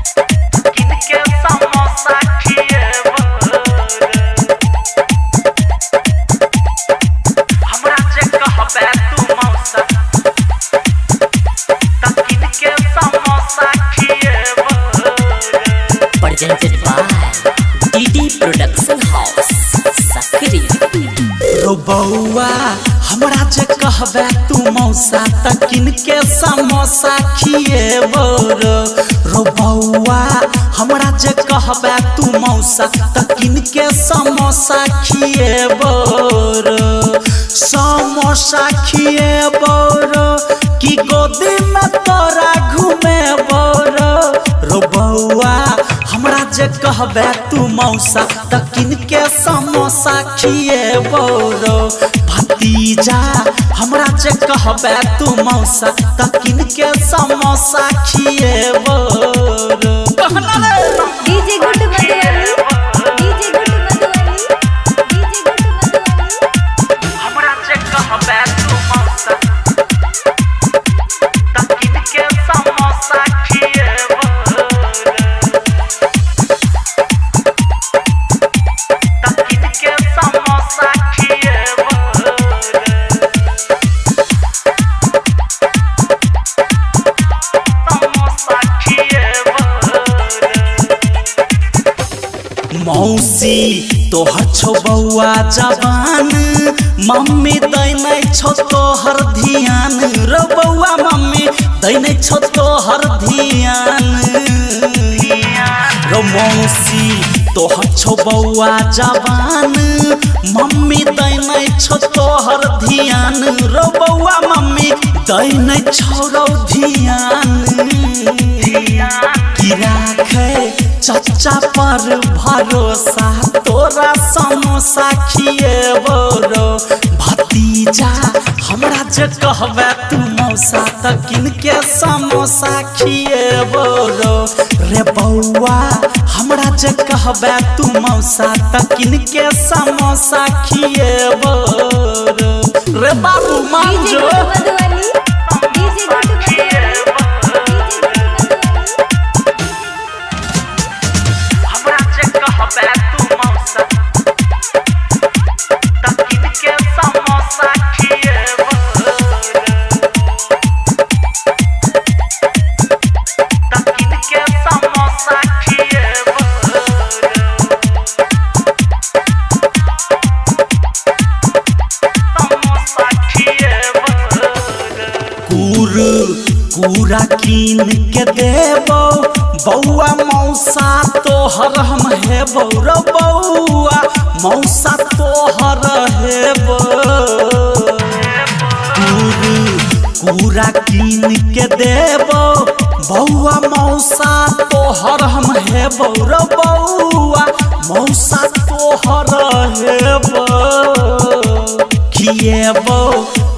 किन के समोसा खिएबो हमरा जे कहबे तू मौसा त किन के samosa खिएबो। Presented by DD Production House, Sakri. रो बौआ हमरा जे कहबे तू मौसा त किन के समोसा खिएबो रो। रो बौआ हमरा जे कहबे तू मौसा त किन के समोसा खिएबो रो। समोसा खिएबो रो कि गोदी में तोरा घुमेबो रो। रो बौआ हमरा जे कहबे तू मौसा त किन के समोसा खिएबो रो। भतीजा हमरा जे कहबे तू मौसा त किन के समोसा खिएबो रो। कहना रे। DJ good Madhubani, DJ good Madhubani, DJ good Madhubani. हमरा जे कहबे तू मौसा त किन के समोसा खिएबो रो। त किन के समोसा खिएबो रो। समोसा खिएबो रो। मौसी तोहर छौ बौआ जवान, मम्मी दैनै छौ तोहर ध्यान रो बौआ, मम्मी दैनै छौ तोहर ध्यान रो। मौसी तोहर छौ बौआ जवान, मम्मी दैनै छौ तोहर ध्यान रो बौआ, मम्मी दैनै छौ रौ ध्यान। की राखे चचा पर भरोसा तोरा समोसा खिएबो रो। भतीजा हमरा जे कहबे तू मौसा त किन के समोसा खिएबो रो। रे बौआ हमरा जे कहबे तू मौसा त किन के समोसा खिएबो रो। रे बाबू मान डीजे जो। Good Madhubani, DJ good Madhubani, DJ good Madhubani. हमरा जे कहबे तू मौसा त किन के समोसा खिएबो रो। त किन के समोसा खिएबो रो। समोसा खिएबो रो। कुर कुरा कीन के देबो बौआ मौसा तोहर हम हेबो रो बौआ मौसा तोहर हेबो। कुर कुरा कीन के देबो बौआ मौसा तोहर हम हेबो रो बौआ मौसा तोहर हेबो। खिएबो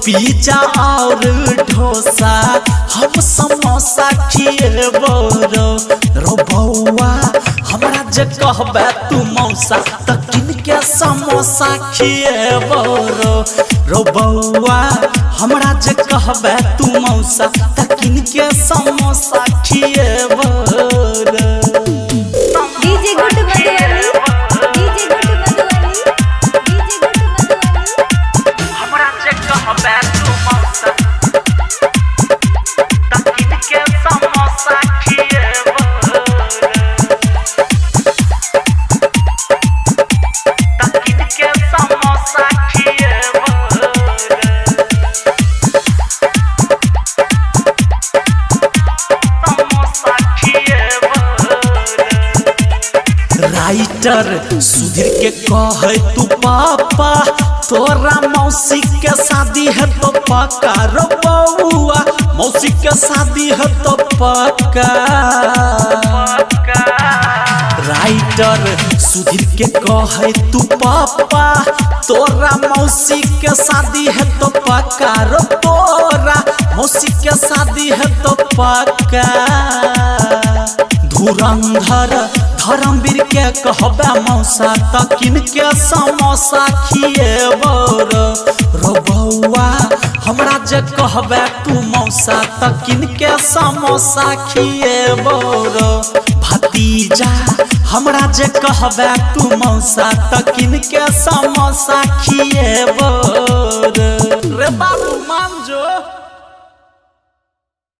पिज्जा और डोसा हम समोसा खिएबो रो। रो बौआ हमरा जे कहबे तू मौसा त किन के समोसा खिएबो रो। रो बौआ हमरा जे कहबे तू मौसा त किन के समोसा खिएबो रो। DJ good Madhubani, DJ good Madhubani, DJ good Madhubani. हमरा जे कहबे तू मौसा त किन के समोसा खिएबो रो। त किन के समोसा खिएबो रो। समोसा खिएबो रो। राइटर सुधीर के कहे तू पापा तोरा मौसी के शादी है तो पक्का रो बौआ मौसी के शादी है तो पक्का। राइटर सुधीर के कहे तू पापा तोरा मौसी के शादी है तो पक्का रो, तोरा मौसी के शादी है तो पक्का। धुरंधर धर्मवीर के कहबे मौसा त किन के समोसा खिएबो रो। रो बौआ। हमरा जे कहबे तू मौसा त किन के समोसा खिएबो रो। भतीजा हमरा जे कहबे तू मौसा त किन के समोसा खिएबो रो।